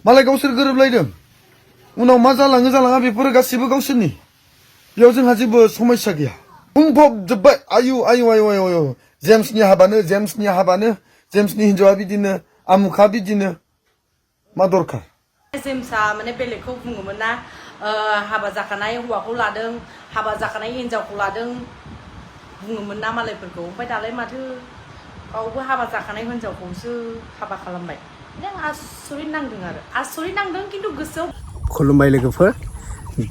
मालाय गावसोर गोरोबलायदों उनाव मा जालाङो जालाङा बेफोरो गासिबो गावसोरनि बेयाव जोंहा जेबो समस्या गैया बुंफबजोब्बाय आयु आयु आयु आयु आयु जेम्सनि हाबानो जेम्सनि हिनजावा बिदिनो आमुखा बिदिनो मा दरखार जेम्सआ माने बेलेगखौ बुङोमोन ना हाबा जाखानाय हौवाखौ लादों हाबा जाखानाय हिनजावखौ लादों बुङोमोन ना मालायफोरखौ ओमफ्राय दालाय माथो गावबो हाबा जाखानाय हिनजावखौसो हाबा खालामबाय नों आसरित नांदों खिन्थु गोसोआव खुलुमबाय लोगोफोर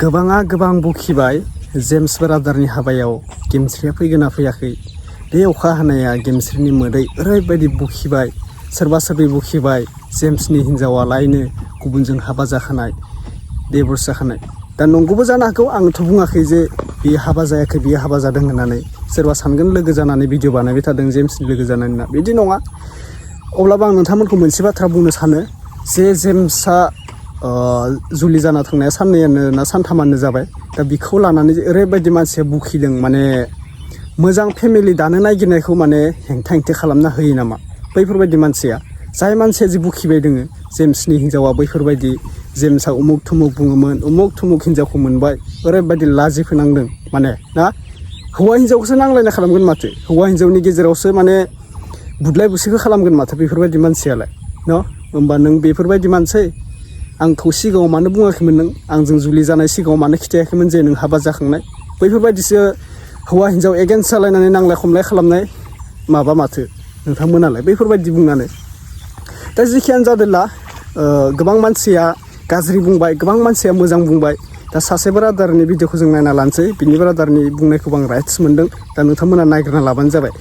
गोबाङा गोबां बखिबाय जेम्स ब्रादारनि हाबायाव गेमस्रिया फैगोना फैयाखै बे अखा हानाया गेमस्रिनि मोदै ओरैबायदि बखिबाय सोरबा सोरबि बखिबाय जेम्सनि हिनजावालायनो गुबुनजों हाबा जाखानाय डिभर्स जाखानाय दा नंगौबो जानो हागौ आंथ' बुङाखै जे बियो हाबा जायाखै बियो हाबा जादों होननानै सोरबा सानगोन लोगो जानानै भिडिअ बानायबाय थादों जेम्सनि लोगो जानानै ना बिदि नङा अब्लाबो आं नोंथांमोनखौ मोनसे बाथ्रा बुंनो सानो जे जेम्सआ जुलि जाना थांनाया साननैयानो ना सानथामानो जाबाय दा बिखौ लानानै ओरैबायदि मानसिया बुखिदों माने मोजां फेमिलि दानो नागिरनायखौ माने हेंथा खालामना होयो नामा बैफोरबायदि मानसिया जाय मानसिया जे बुखिबाय दोङो जेम्सनि हिनजावा बैफोरबायदि जेम्सआ उमुक थुमुक बुङोमोन उमुक थुमुक हिनजावखौ मोनबाय ओरैबायदि लाजि फोनांदों माने ना हौवा हिनजावखौसो नांलायना खालामगोन माथो हौवा हिनजावनि गेजेरावसो माने बुदलाय बुसिखौ खालामगोन माथो बेफोरबायदि मानसियालाय न होमबा नों बेफोरबायदि मानसि आंखौ सिगाङाव मानो बुङाखैमोन नों आंजों जुलि जानाय सिगाङाव मानो खिथायाखैमोन जे नों हाबा जाखांनाय बैफोरबायदिसो हौवा हिनजाव एगेन्स्ट जालायनानै नांलाय खमलाय खालामनाय माबा माथो नोंथांमोनालाय बैफोरबायदि बुंनानै दा जेखियानो जादोंला गोबां मानसिया गाज्रि बुंबाय गोबां मानसिया मोजां बुंबाय दा सासे ब्रादारनि भिडिअखौ जों नायना लानोसै बिनि ब्रादारनि बुंनायखौ आं राइट्स मोनदों दा नोंथांमोना नायग्रोना लाबानो जाबाय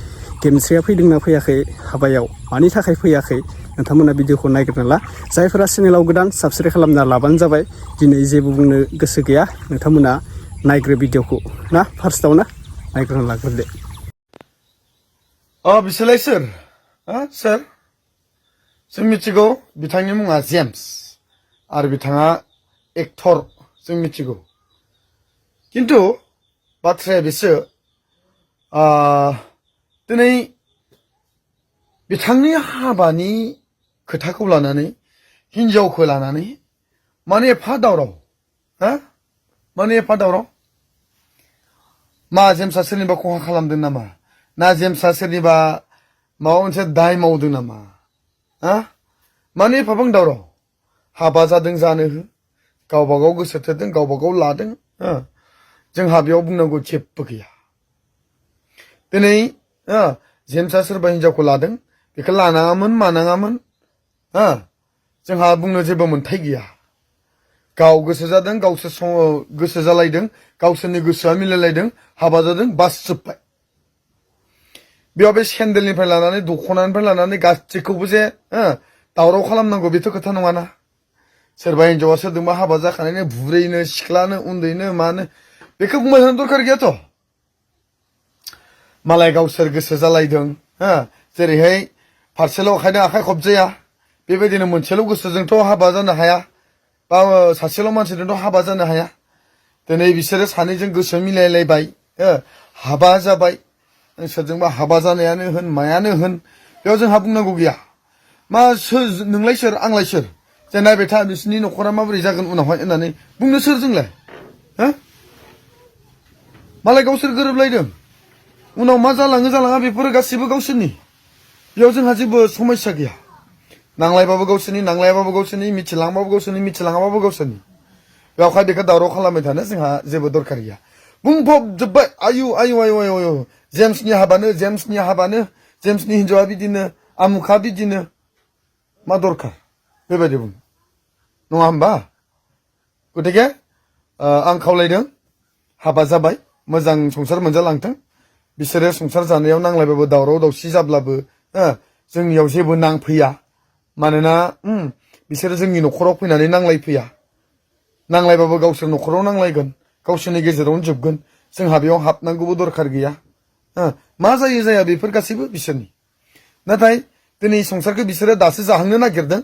गेमस्रिया फैदोंना फैयाखै हाबायाव मानि थाखाय फैयाखै नोंथांमोना भिडिअखौ नायग्रोना ला जायफोरा चेनेलाव गोदान साबस्क्राइब खालामना लाबानो जाबाय दिनै जेबो बुंनो गोसो गैया नोंथांमोना नायग्रो भिडिअखौ ना फार्स्टआवनो नायग्रोना लाग्रोदो बिसोरलाय सोर सोर जों मिथिगौ बिथांनि मुङा जेम्स आरो बिथाङा एक्टर जों मिथिगौ किन्तु बाथ्राया बेसो दिनै बिथांनि हाबानि खोथाखौ लानानै हिनजावखौ लानानै माने एफा दावराव माने एफा दावराव मा जेम्सआ सोरनिबा खहा खालामदों नामा ना जेम्सआ सोरनिबा माबा मोनसे दाय मावदों नामा माने एफाबां दावराव हाबा जादों जानो हो गावबागाव गोसो थोदों गावबागाव लादों जोंहा बेयाव बुंनांगौ जेबो गैया दिनै जेम्सआ सोरबा हिनजावखौ लादों बेखौ लानाङामोन मानाङामोन जोंहा बुंनो जेबो मोन्थाय गैया गाव गोसो जादों गावसोर गोसो जालायदों गावसोरनि गोसोआ मिलायलायदों हाबा जादों बास जोब्बाय बेयाव बे सेन्देलनिफ्राय लानानै दख'नानिफ्राय लानानै गासैखौबो जे दावराव खालामनांगौ बेथ' खोथा नङाना सोरबा हिनजावा सोरजोंबा हाबा जाखानायनो बुरैनो सिख्लानो उन्दैनो मानो बेखौ बुंबाय थानो दरखार गैयाथ' मालाय गावसोर गोसो जालायदों जेरैहाय फारसेल' आखाइजों आखाइ खबजाया बेबायदिनो मोनसेल' गोसोजोंथ' हाबा जानो हाया बा सासेल' मानसिजोंथ' हाबा जानो हाया दिनै बिसोरो सानैजों गोसो मिलायलायबाय हाबा जाबाय सोरजोंबा हाबा जानायानो होन मायानो होन बेयाव जोंहा बुंनांगौ गैया मा सोर नोंलाय सोर आंलाय सोर जे नायबाय था बिसोरनि न'खरा माबोरै जागोन उनावहाय होननानै बुंनो सोर जोंलाय मालाय गावसोर गोरोबलायदों उनाव मा जालाङो जालाङा बेफोरो गासिबो गावसोरनि बेयाव जोंहा जेबो समस्या गैया नांलायबाबो गावसोरनि नांलायाबाबो गावसोरनि मिथिलांबाबो गावसोरनि मिथिलाङाबाबो गावसोरनि बेवहाय बेखौ दावराव खालामबाय थानो जोंहा जेबो दरखार गैया बुंफबजोब्बाय आयु आयु आयु आयु आयु जेम्सनि हाबानो जेम्सनि हिनजावा बिदिनो आमुखा बिदिनो मा दरखार बेबायदि बुं नङा होमबा गतिके आं खावलायदों हाबा जाबाय मोजां संसार मोनजालांथों बिसोरो संसार जानायाव नांलायबाबो दावराव दावसि जाब्लाबो जोंनियाव जेबो नांफैया मानोना बिसोरो जोंनि न'खराव फैनानै नांलायफैया नांलायबाबो गावसोर न'खराव नांलायगोन गावसोरनि गेजेरावनो जोबगोन जोंहा बेयाव हाबनांगौबो दरखार गैया मा जायो जाया बेफोर गासैबो बिसोरनि नाथाय दिनै संसारखौ बिसोरो दासो जाहांनो नागिरदों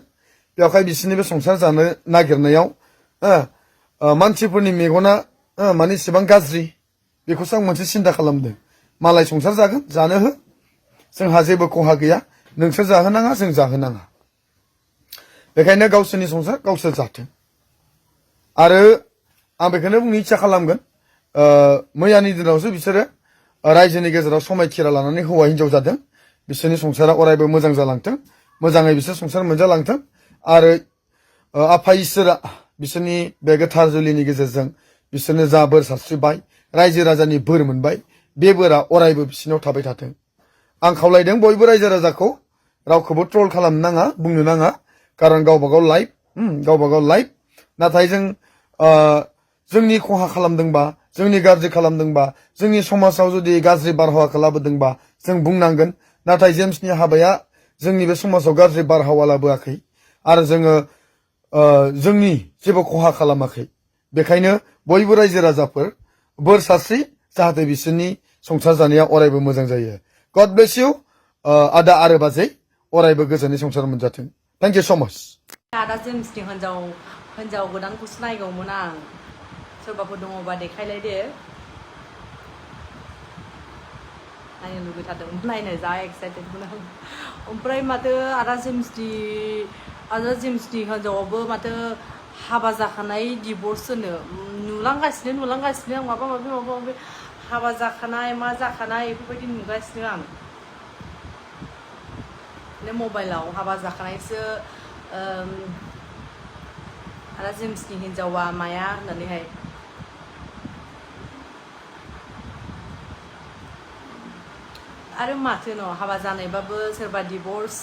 बेवहाय बिसोरनि बे संसार जानो नागिरनायाव मानसिफोरनि मेगना माने एसेबां गाज्रि बेखौसो आं मोनसे सिन्था खालामदों मालाय संसार जागोन जानो हो जोंहा जेबो खहा गैया नोंसोर जाहोनाङा जों जाहोनाङा बेखायनो गावसोरनि संसार गावसोर जाथों आरो आं बेखौनो बुंनो इच्छा खालामगोन मैयानि दिनावसो बिसोरो रायजोनि गेजेराव समायखिरा लानानै हौवा हिनजाव जादों बिसोरनि संसारा अरायबो मोजां जालांथों मोजाङै बिसोर संसार मोनजालांथों आरो आफा इसोरा बिसोरनि बे गोथार जुलिनि गेजेरजों बिसोरनो जा बोर सारस्रिबाय रायजो राजानि बोर मोनबाय बे बोरा अरायबो बिसोरनाव थाबाय थाथों आं खावलायदों बयबो रायजो राजाखौ रावखौबो ट्रल खालामनो नाङा बुंनो नाङा खारन गावबागाव लाइफ नाथाय जों जोंनि खहा खालामदोंबा जोंनि गाज्रि खालामदोंबा जोंनि समाजाव जुदि गाज्रि बारहावाखौ लाबोदोंबा जों बुंनांगोन नाथाय जेम्सनि हाबाया जोंनि बे समाजाव गाज्रि बारहावा लाबोआखै आरो जोङो जोंनि जेबो खहा खालामाखै बेखायनो बयबो रायजो राजाफोर बोर सारस्रि जाहाथे बिसोरनि संसार जानाया अरायबो मोजां जायो गड ब्लेस इउ आदा आरो बाजै अरायबो गोजोनै संसार मोनजाथों थेंक इउ सो माच आदा जेम्सनि हिनजाव गोदानखौसो नायगौमोन आं सोरबाफोर दङबा देखायलायदो नायनो लुगैथारदों नायनो जा एक्साइटेडमोन आं ओमफ्राय माथो आदा जेम्सनि हिनजावाबो माथो हाबा जाखानाय डिभर्स होनो नुलांगासिनो आं माबा माबि हाबा जाखानाय मा जाखानाय बेफोरबायदि नुगासिनो आं मबाइलाव हाबा जाखानायसो आदा जेम्सनि हिनजावा माया होननानैहाय आरो माथो न' हाबा जानायबाबो सोरबा डिभर्स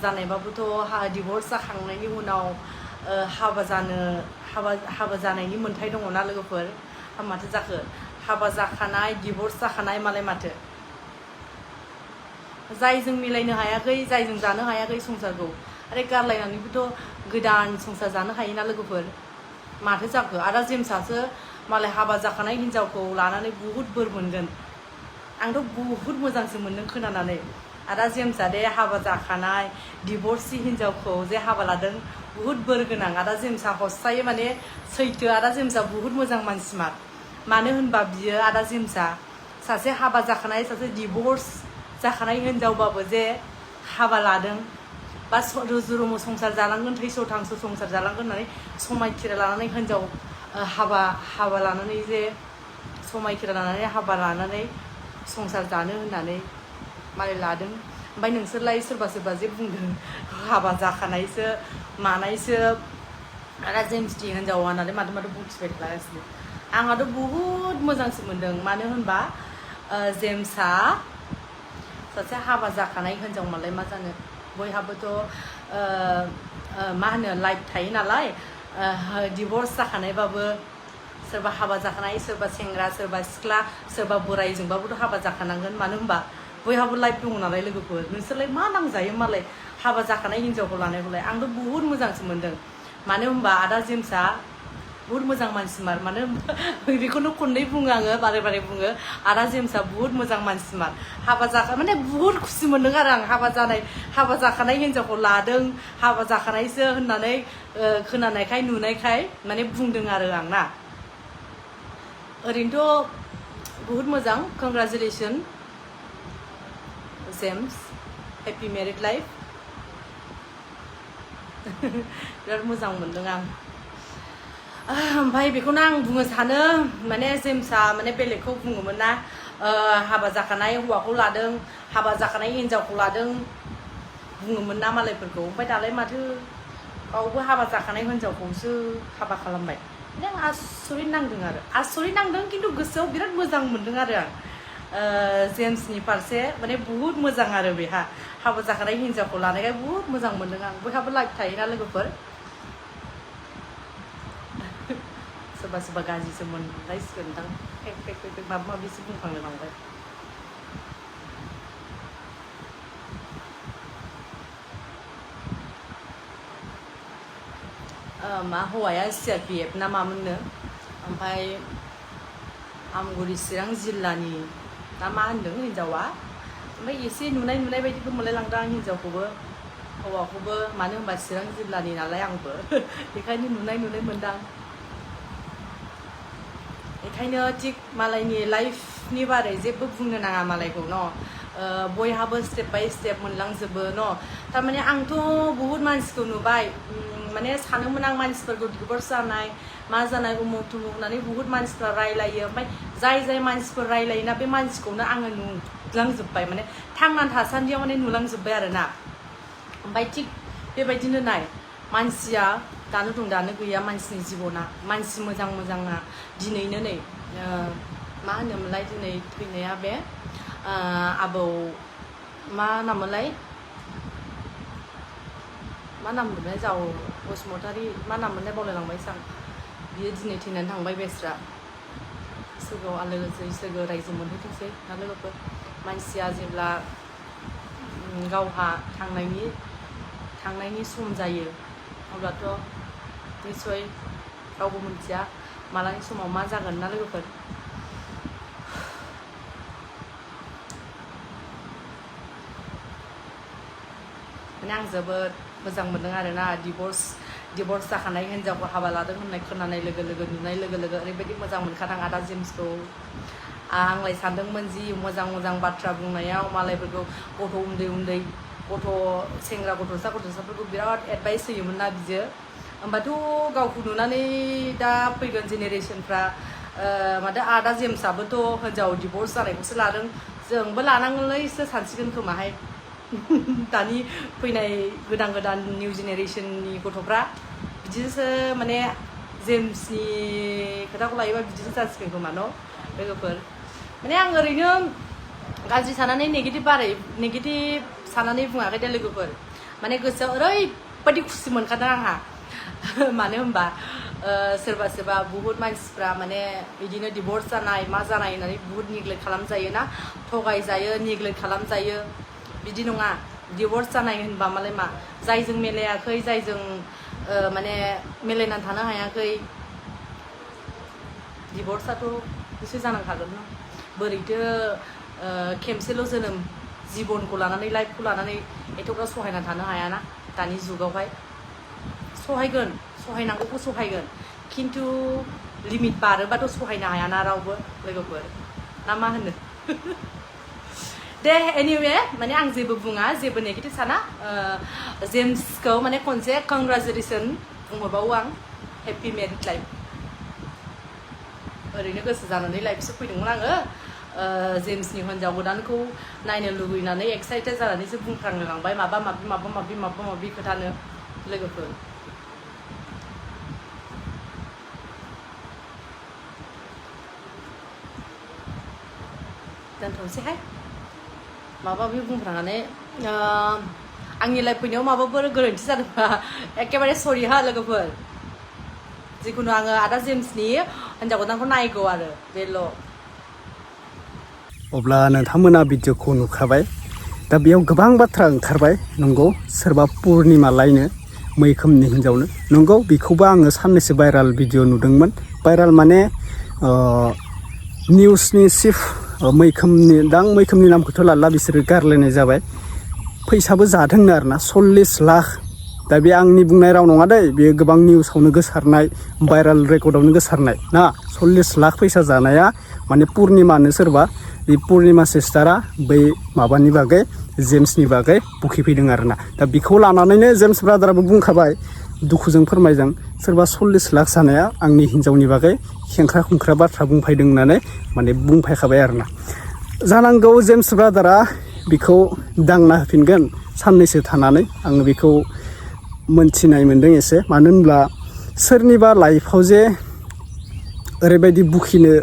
जानायबाबोथ' डिभर्स जाखांनायनि उनाव हाबा जानायनि मोन्थाय दङना लोगोफोर माथो जाखो हाबा जाखानाय डिभर्स जाखानाय मालाय माथो जायजों मिलायनो हायाखै जायजों जानो हायाखै संसारखौ आरो गारलायनानैबोथ' गोदान संसार जानो हायोना लोगोफोर माथो जाखो आदा जेम्सआसो मालाय हाबा जाखानाय हिनजावखौ लानानै बुहुत बोर मोनगोन आंथ' बुहुत मोजांसो मोन्दों खोनानानै आदा जेम्सआ दे हाबा जाखानाय डिभर्सि हिनजावखौ जे हाबा लादों बुहुत बोर गोनां आदा जेम्सआ हसायै माने सैथो आदा जेम्सआ बुहुत मोजां मानसिमार मानो होनबा बियो आदा जेम्सआ सासे हाबा जाखानाय सासे डिभर्स जाखानाय हिनजावबाबो जे हाबा लादों बा रुजु रुमु संसार जालांगोन थैस' थांस' संसार जालांगोन होननानै समायखिरा लानानै हिनजाव हाबा लानानै जे समायखिरा लानानै हाबा लानानै संसार जानो होननानै मालाय लादों ओमफ्राय नोंसोरलाय सोरबा जे बुंदों हाबा जाखानायसो मानायसो आदा जेम्सनि हिनजाव होननानै माथो बुंथिबाय थागासिनो आंहाथ' बुहुत मोजांसो मोन्दों मानो होनबा जेम्सआ सासे हाबा जाखानाय हिनजाव मालाय मा जानो बयहाबोथ' मा होनो लाइफ थायो नालाय डिभर्स जाखानायबाबो सोरबा हाबा जाखानाय सोरबा सेंग्रा सोरबा सिख्ला सोरबा बोरायजोंबाबोथ' हाबा जाखानांगोन मानो होनबा बयहाबो लाइफ दङ नालाय लोगोफोर नोंसोरलाय मा नांजायो मालाय हाबा जाखानाय हिनजावखौ लानायखौलाय आंथ' बुहुत मोजांसो मोन्दों मानो होनबा आदा जेम्सआ बुहुत मोजां मानसिमार मानो होनबा बेखौनो खननै बुङो आङो बारे बुङो आदा जेम्सआ बुहुत मोजां मानसिमार माने बुहुत खुसि मोन्दों आरो आं हाबा जाखानाय हिनजावखौ लादों हाबा जाखानायसो होननानै खोनानायखाय नुनायखाय माने बुंदों आरो आं ना ओरैनोथ' बुहुत मोजां congratulation James happy married life बिराद मोजां मोन्दों आं ओमफ्राय बेखौनो आं बुंनो सानो माने जेम्सआ माने बेलेगखौ बुङोमोन ना हाबा जाखानाय हौवाखौ लादों हाबा जाखानाय हिनजावखौ लादों बुङोमोन ना मालायफोरखौ ओमफ्राय दालाय माथो गावबो हाबा जाखानाय हिनजावखौसो हाबा खालामबाय माने आं आसरित नांदों खिन्थु गोसोआव बिराद मोजां मोन्दों आरो आं जेम्सनि फारसे माने बुहुत मोजां आरो बेहा हाबा जाखानाय हिनजावखौ लानायखाय बुहुत मोजां मोन्दों आं बयहाबो लाइफ थायोना लोगोफोर सोरबा गाज्रिसो मोनलायसिगोनदां फेक माबा माबिसो बुंफ्लांनो लांबाय मा हौवाया CRPF ना मामोननो ओमफ्राय आमगुरि चिरां जिल्लानि ना मा होनदों हिनजावा ओमफ्राय एसे नुनाय बायदिबो मोनलायलांदों आं हिनजावखौबो हौवाखौबो मानो होनबा चिरां जिल्लानि नालाय आंबो बेखायनो नुनाय मोनदां बेखायनो थिग मालायनि लाइफनि बारै जेबो बुंनो नाङा मालायखौ न बयहाबो स्टेप बाय स्टेप मोनलांजोबो न' थारमाने आंथ' बुहुत मानसिखौ नुबाय माने सानोमोन आं मानसिफोरखौ डिभर्स जानाय मा जानाय उमुक तुमुक होननानै बुहुत मानसिफ्रा रायलायो ओमफ्राय जाय मानसिफोर रायलायोना बे मानसिखौनो आङो नुलांजोब्बाय माने थांनानै थासान्दियाव माने नुलांजोब्बाय आरोना ओमफ्राय थिग बेबायदिनो नाय मानसिया दानो दं दानो गैया मानसिनि जिबना मानसि मोजाङा दिनैनो नै मा होनोमोनलाय दिनै थैनाया बे आबौ मा नाममोनलाय मा नाम मोनलाय जाव बसुमतारी मा नाम मोनलाय बावलायलांबाय सां बियो दिनै थैनानै थांबाय बेस्रा सोरगोआव आलो गोजोनै सोरगो रायजो मोनहैथोंसै ना लोगोफोर मानसिया जेब्ला गावहा थांनायनि सम जायो अब्लाथ' निस्सय रावबो मिथिया मालानि समाव मा जागोन ना लोगोफोर माने आं जोबोद मोजां मोनदों आरोना डिभर्स जाखानाय हिन्जावखौ हाबा लादों होननाय खोनानाय लोगो लोगो नुनाय लोगो लोगो ओरैबायदि मोजां मोनखादों आदा जेम्सखौ आंलाय सानदोंमोन जि मोजां बाथ्रा बुंनायाव मालायफोरखौ गथ' उन्दै गथ' सेंग्रा गथ'साफोरखौ बिराद एडभाइस होयोमोन ना बियो होमबाथ' गावखौ नुनानै दा फैगोन जेनेरेसनफ्रा माथो आदा जेम्सआबोथ' हिन्जाव डिभर्स जानायखौसो लादों जोंबो लानांगोनलैसो सानसिगोन खोमाहाय दानि फैनाय गोदान निउ जेनेरेसननि गथ'फ्रा बिदिसो माने जेम्सनि खोथाखौ लायोबा बिदिसो जासिगोन खोमा न' लोगोफोर माने आं ओरैनो गाज्रि सानानै नेगेटिभ सानानै बुङाखै दे लोगोफोर माने गोसोआव ओरैबायदि खुसि मोनखादों आंहा मानो होनबा सोरबा बुहुत मानसिफ्रा माने बिदिनो डिभर्स जानाय मा जानाय होननानै बुहुत नेग्लेक्ट खालामजायो ना थगायजायो नेग्लेक्ट खालामजायो बिदि नङा डिभर्स जानाय होनबा मालाय मा जायजों मिलायाखै जायजों माने मिलायनानै थानो हायाखै डिभर्सआथ' एसे जानांखागोन न बोरैथो खेमसेल' जोनोम जिबनखौ लानानै लाइफखौ लानानै एथ'ग्राब सहायना थानो हायाना दानि जुगावहाय सहायनांगौखौ सहायगोन खिन्थु लिमिट बारोबाथ' सहायनो हायाना रावबो लोगोफोर ना मा होनो दे एनिवे माने आं जेबो बुङा जेबो नेगेटिभ साना जेम्सखौ माने खनसे कंग्रेचुलेसन बुंहरबावो आं हेपि मेरिड लाइफ ओरैनो गोसो जानानै लाइफसो फैदोंमोन आङो जेम्सनि हिन्जाव गोदानखौ नायनो लुबैनानै एक्साइटेड जानानैसो बुंफ्रांलांबाय माबा माबि खोथानो लोगोफोर दोनथ'नोसैहाय माबा बुंफ्रांनानै आंनि लाइफ फैनायाव माबाफोर गोरोन्थि जादोंबा एखेबारे सरि हा लोगोफोर जिखुनु आङो आदा जेम्सनि हिन्जाव गोदानखौ नायगौ आरो बेल' अब्ला नोंथांमोना भिडिअखौ नुखाबाय दा बेयाव गोबां बाथ्रा ओंखारबाय नंगौ सोरबा पुर्निमा लायनो मैखोमनि हिन्जावनो नंगौ बेखौबो आङो साननैसो भाइराल भिडिअ नुदोंमोन भाइराल माने निउसनि चिफ मैखोमनि नामखौथ' लाला बिसोरो गारलायनाय जाबाय फैसाबो जादोंनो आरोना 40 लाख दा बे आंनि बुंनाय राव नङा दै बेयो गोबां निउसावनो गोसारनाय भाइराल रेकर्डआवनो गोसारनाय ना 40 लाख फैसा जानाया माने पुर्निमानो सोरबा बे पुर्निमा सिस्टारा बै माबानि बागै जेम्सनि बागै बुखिफैदों आरोना दा बेखौ लानानैनो जेम्स ब्रादाराबो बुंखाबाय दुखुजों फोरमायदों सोरबा 40 लाख जानाया आंनि हिन्जावनि बागै खेंख्रा खुंख्रा बाथ्रा बुंफैदों होननानै माने बुंफैखाबाय आरोना जानांगौ जेम्स ब्रादारा बेखौ दांना होफिनगोन साननैसो थानानै आङो बेखौ मोनथिनाय मोन्दों एसे मानो होनब्ला सोरनिबा लाइफआव जे ओरैबायदि बुखिनो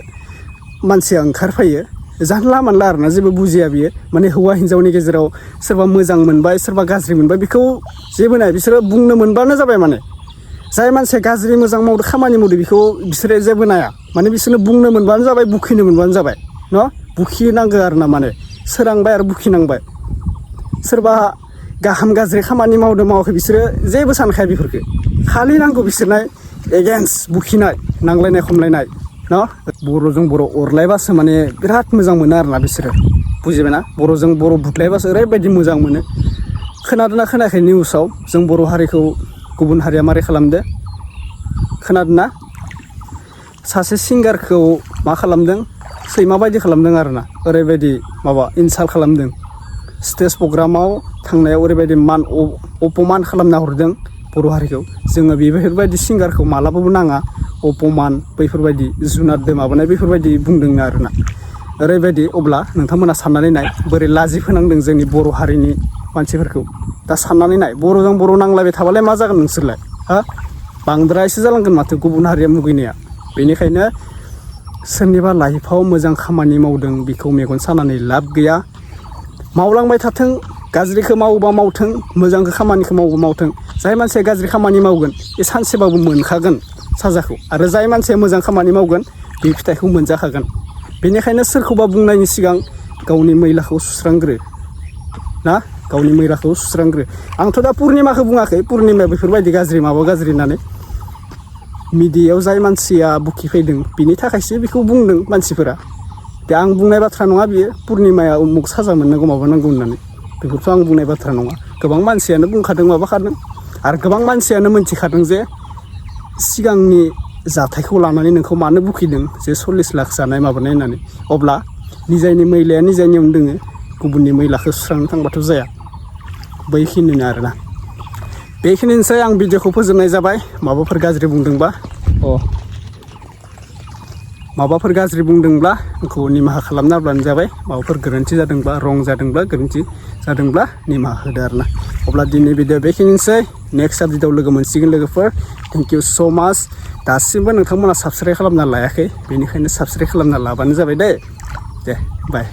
मानसिया ओंखारफैयो जानला मानला आरोना जेबो बुजिया बियो माने हौवा हिन्जावनि गेजेराव सोरबा मोजां मोनबाय सोरबा गाज्रि मोनबाय बेखौ जेबो नाय बिसोरो बुंनो मोनबानो जाबाय माने जाय मानसिया गाज्रि मोजां मावदो खामानि मावदो बेखौ बिसोरो जेबो नाया माने बिसोरनो बुंनो मोनबानो जाबाय बुखिनो मोनबानो जाबाय न बुखिनांगौ आरोना माने सोरांबाय आरो बुखिनांबाय सोरबा गाहाम गाज्रि खामानि मावदों मावाखै बिसोरो जेबो सानखाया बेफोरखौ खालि नांगौ बिसोरनाय एगेन्स्ट बुखिनाय नांलायनाय खमलायनाय न बर'जों बर' अरलायबासो माने बिराद मोजां मोनो आरोना बिसोरो बुजिबायना बर'जों बर' बुदलायबासो ओरैबायदि मोजां मोनो खोनादोंना खोनायाखै निउसाव जों बर' हारिखौ गुबुन हारिया मारै खालामदो खोनादोंना सासे सिंगारखौ मा खालामदों सैमा बायदि खालामदों आरोना ओरैबायदि माबा इनसाल्ट खालामदों स्टेज प्रग्रामाव थांनायाव ओरैबायदि अपमान खालामना हरदों बर' हारिखौ जोङो बेफोरबायदि सिंगारखौ मालाबाबो नाङा अपमान बैफोरबायदि जुनारदो माबानाय बेफोरबायदि बुंदों आरोना ओरैबायदि अब्ला नोंथांमोना साननानै नाय बोरै लाजि फोनांदों जोंनि बर' हारिनि मानसिफोरखौ दा साननानै नाय बर'जों बर' नांलायबाय थाबालाय मा जागोन नोंसोरलाय हा बांद्रायसो जालांगोन माथो गुबुन हारिया मुगैनाया बेनिखायनो सोरनिबा लाइफआव मोजां खामानि मावदों बेखौ मेगन सानानै लाब गैया मावलांबाय थाथों गाज्रिखौ मावोबा मावथों मोजांखौ खामानिखौ मावोबा मावथों जाय मानसिया गाज्रि खामानि मावगोन बे सानसेबाबो मोनखागोन साजाखौ आरो जाय मानसिया मोजां खामानि मावगोन बे फिथाइखौ मोनजाखागोन बेनिखायनो सोरखौबा बुंनायनि सिगां गावनि मैलाखौ सुस्रांग्रो ना गावनि मैलाखौ सुस्रांग्रो आंथ' दा पुर्निमाखौ बुङाखै पुर्निमाया बेफोरबायदि गाज्रि माबा गाज्रि होननानै मिडियायाव जाय मानसिया बुखिफैदों बिनि थाखायसो बेखौ बुंदों मानसिफोरा दा आं बुंनाय बाथ्रा नङा बियो पुर्निमाया उमुक साजा मोननांगौ माबानांगौ होननानै बेफोरथ' आं बुंनाय बाथ्रा नङा गोबां मानसियानो बुंखादों माबाखादों आरो गोबां मानसियानो मोनथिखादों जे सिगांनि जाथायखौ लानानै नोंखौ मानो बुखिदों जे 40 लाख जानाय माबानाय होननानै अब्ला निजायनि मैलाया निजायनियावनो दोङो गुबुननि मैलाखौ सुस्रांनो थांबाथ' जाया बैखिनिनो आरोना बेखिनिनोसै आं भिडिअखौ फोजोबनाय जाबाय माबाफोर गाज्रि बुंदोंबा माबाफोर गाज्रि बुंदोंब्ला आंखौ निमाहा खालामना होब्लानो जाबाय माबाफोर गोरोन्थि जादोंब्ला रं जादोंब्ला गोरोन्थि जादोंब्ला निमाहा होदो आरोना अब्ला दिनै भिडिअ बेखिनिसै नेक्स्ट आपडेटआव लोगो मोनसिगोन लोगोफोर थेंक इउ स' माच दासिमबो नोंथांमोना साबस्क्राइब खालामना लायाखै बेनिखायनो साबस्क्राइब खालामना लाबानो जाबाय दे बाय